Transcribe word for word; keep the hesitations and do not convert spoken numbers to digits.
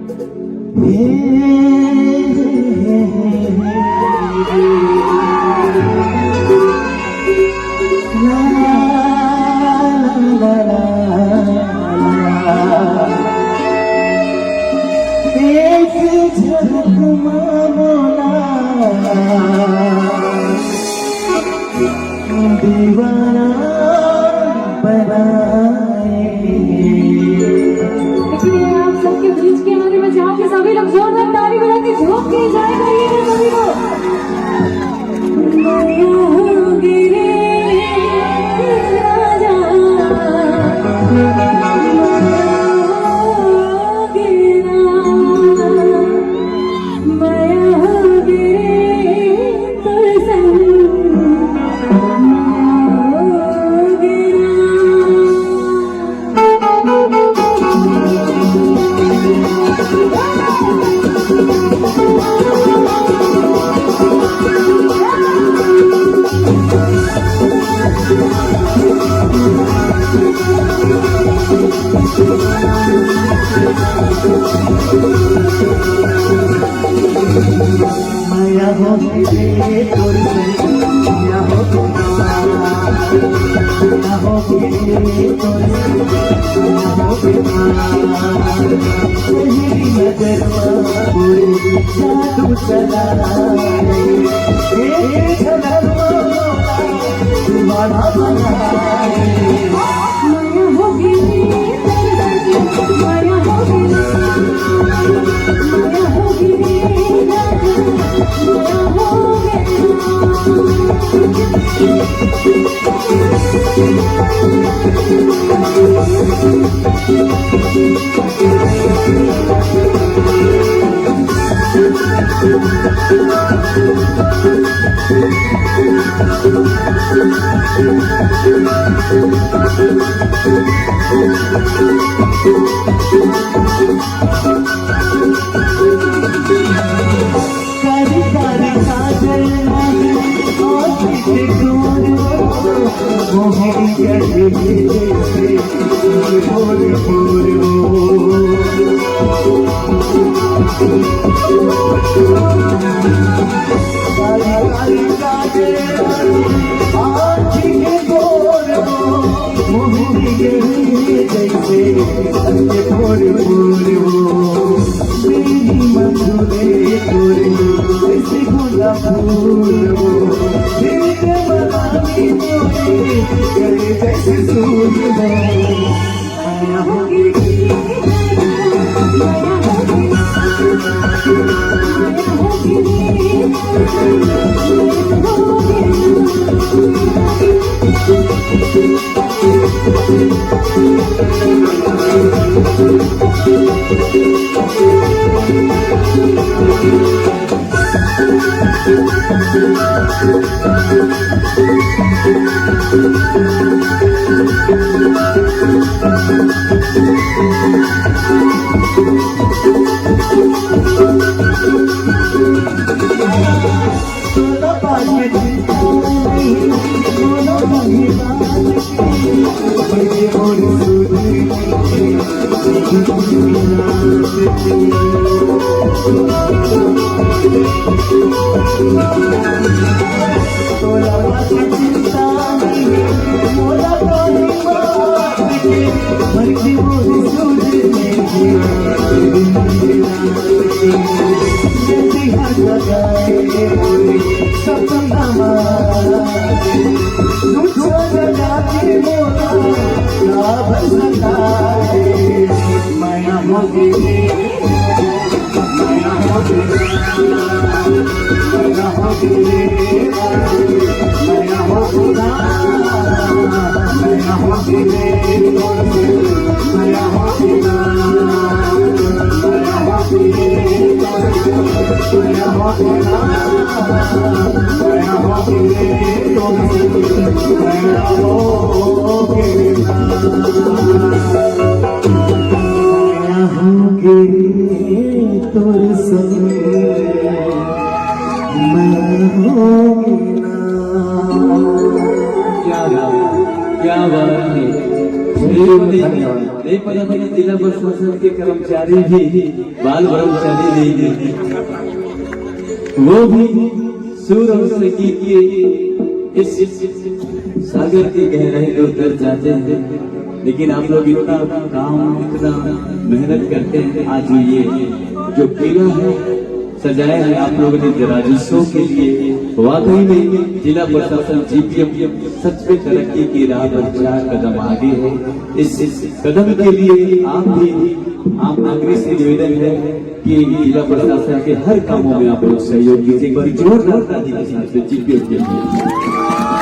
एक झलक मा मोला दीवाना बनाए। देखिए, आप सबके बीच के हमारे बचाव के सभी लोग जोरदार ताली बजा के झोंक के एंजॉय करिए सभी लोग। क्या बात, क्या बात है। नहीं पता था कि जिला प्रशासन के कर्मचारी भी बाल ब्रह्मचारी नहीं है, वो भी सुर और संगीत के इस सागर की गहराई में उतर जाते हैं। लेकिन आप लोग इतना काम, इतना मेहनत करते हैं। आज ये जो किला है, सजाया है आप लोगों ने राजोत्सव के लिए, वाकई में जिला प्रशासन, जीपीएम सच में तरक्की की राह पर चार कदम आगे है। इस कदम के लिए आप भी, आम नागरिक से निवेदन है कि जिला प्रशासन के हर कामों में आप लोग सहयोग कीजिए। एक बार जोरदार ताली के साथ जीपीएम के लिए।